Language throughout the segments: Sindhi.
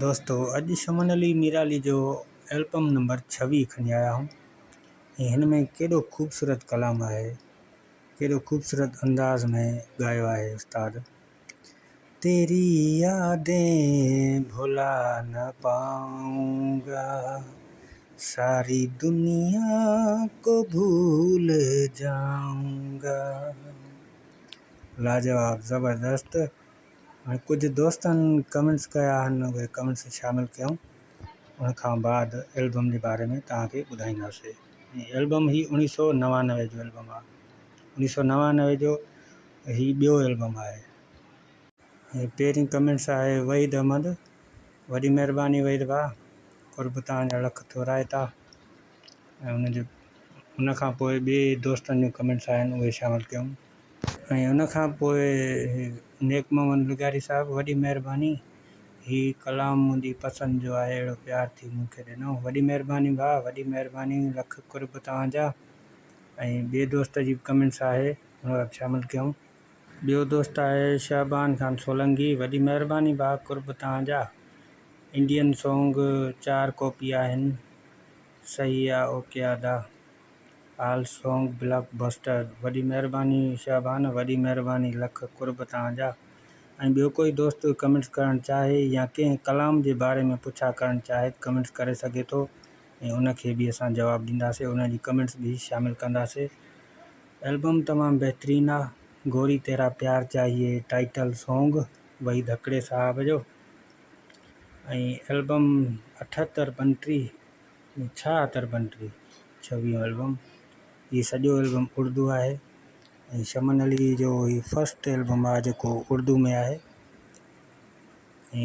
دوستو اڄ شمن علي ميرالي جو البم نمبر 26 کڻي آيا آهيون ۽ هن ۾ ڪيڏو خوبصورت ڪلام آهي ڪيڏو خوبصورت انداز ۾ ڳايو آهي استاد تيري يادين ڀلا نه پائون گا ساري دنيا ڪو ڀول جائون گا لاجواب زبردست هاڻي ڪجهه دوستن ڪمينٽس ڪيا آهن اهي ڪمينٽس شامل ڪيون ان کان بعد البم جي باري ۾ توهان کي ٻڌائينداسي ۽ البم هي اوڻيهه سو 99 جو البم آهي اوڻيهه سو 99 جو هي ٻيو البم آهي. ۽ پهرين ڪمينٽس آهي وحيد احمد وڏي مهرباني وحيد ڀاء قرب توهان جا لک ٿورائتا ۽ ان جو ان کان پوء ٻي دوستن جون ڪمينٽس آهن اهي شامل ڪيون. ۽ ان کان پوء نيڪ محمد لغاري صاحب وڏي مهرباني هي ڪلام منهنجي پسند جو آهي اهڙو پيار ٿي مون کي ڏنو وڏي مهرباني ڀاء وڏي مهرباني لک قرب توهان جا ۽ ٻي دوست جي به ڪمينٽس آهي ان کي به شامل ڪيون. ٻيو دوست آهي شهبان خان سولنگي وڏي مهرباني ڀاء قرب توهان جا انڊين سونگ چار ڪاپي آهن صحيح آ اوڪي ادا. آل سونگ بلاڪ بسٽر وڏي مهرباني شهبان وڏي مهرباني لک قرب توهان جا ۽ ٻيو ڪوئي دوست ڪمينٽس ڪرڻ چاهي يا ڪنهن ڪلام جي باري ۾ پڇا ڪرڻ چاهي ته ڪمينٽس ڪري سگهي ٿو ۽ ان کي به اسان جواب ڏينداسي ان جي ڪمينٽس به شامل ڪنداسي البم تمام بهترين آ گوري تيرا پيار چاهيي ٽائيٽل سونگ وحيد هڪڙي صاحب جو ۽ البم اٺهتر پنٽيهه ڇاهتر پنٽيهه ڇويهون البم هي سڄو البم اردو آهي ۽ شمن علي جو هي فرسٽ البم آهي جيڪو اردو ۾ آهي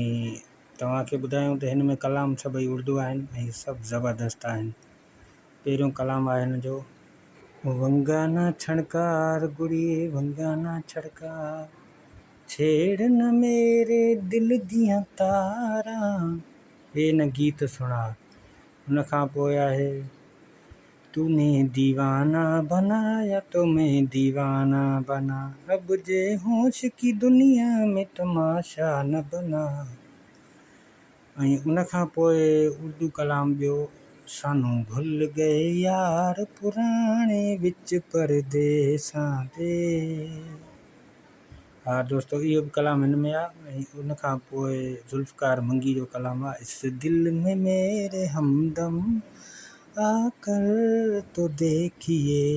۽ توهان کي ٻڌايون ته هن ۾ ڪلام سڀئي اردو آهن ۽ سڀ زبردست آهن پهريون ڪلام آهي هن جو. ونگا نه ڇڻڪار گڙي ونگا نه ڇڙڪار ڇيڙ نه ميري دل ديان تاران هي نه گيت سڻا ان کان پوء آهي تو ني ديوانا بنايا تو مين ديوانا بنا اب جي هوش ڪي دنيا ۾ تماشا نه بنا ۽ ان کان پوء اردو ڪلام ٻيو سانو ڀل گئي يار پراڻي وچ پرديسان the. ها دوستو اهو به ڪلام هن ۾ آ ۽ ان کان پوء ذوالفقار منگي جو ڪلام آ اس دل ۾ ميري همدم آ ڪر تو ديکيي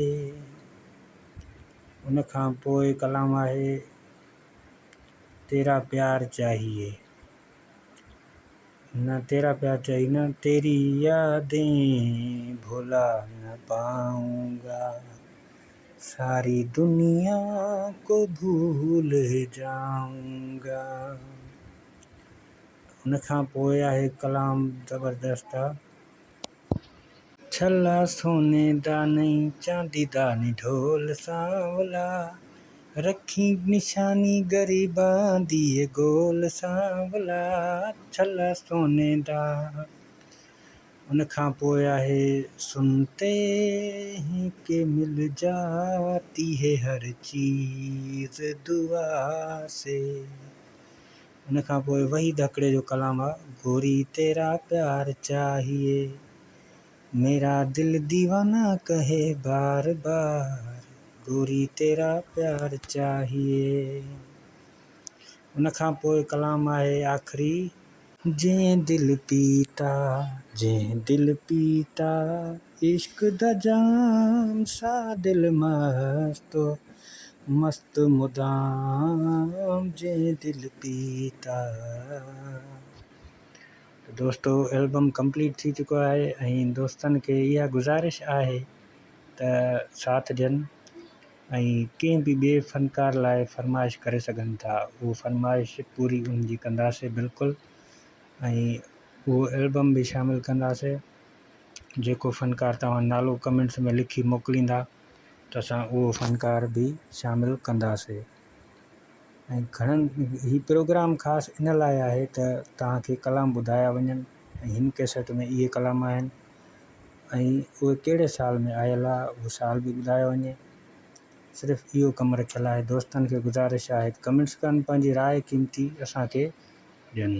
ان کان پوء ڪلام آهي تيرا پيار چاهيي. نه تيرا پيار چاهيي نه تيري يادين ڀولا نه پائون گا ساري دنيا ڪو ڀول جائون گا ان کان پوء آهي ڪلام زبردست آ. ڇلا سوني دا نئين چاندي دا ني ڍول سانولا رکين نشاني غريبان the گول سانولا ڇلا سوني دا ان کان پوء آهي سنتي هين ڪي مل جاتي هي هر چيز دعا سي. ان کان پوء وحيد هڪڙي جو ڪلام آ گوري تيرا پيار چاهيي ميرا دل ديوانا ڪهي بار بار گوري تيرا پيار چاهيي ان کان پوء ڪلام آهي آخري. جنهن دل پيتا جنهن دل پيتا عشق دا جام سا دل مست مست مدام جنهن دل پيتا. ته دوستو البم ڪمپليٽ ٿي چڪو آهي ۽ دوستن کي اها گذارش آهي ته ساٿ ڏين ۽ ڪنهن به ٻئي فنڪار لاء فرمائش ڪري سگهن ٿا اهو فرمائش پوري ان جي ڪنداسي بلڪل ۽ اهو البم به شامل ڪنداسي جيڪو فنڪار توهان نالو ڪمينٽس ۾ لکي موڪليندا ته اسان اهو فنڪار به شامل ڪنداسي ۽ گهڻن هي پروگرام خاص ان لاء آهي ته توهان کي ڪلام ٻڌايا وڃن ۽ هن ڪيسٽ ۾ اهي ڪلام آهن ۽ اهي ڪهڙي سال ۾ آيل آ اهو سال به ٻڌايو وڃي صرف اهو ڪم رکيل آهي دوستن کي گذارش آهي ته ڪمينٽس ڪن پنهنجي راء قيمتي اسان کي ڏين.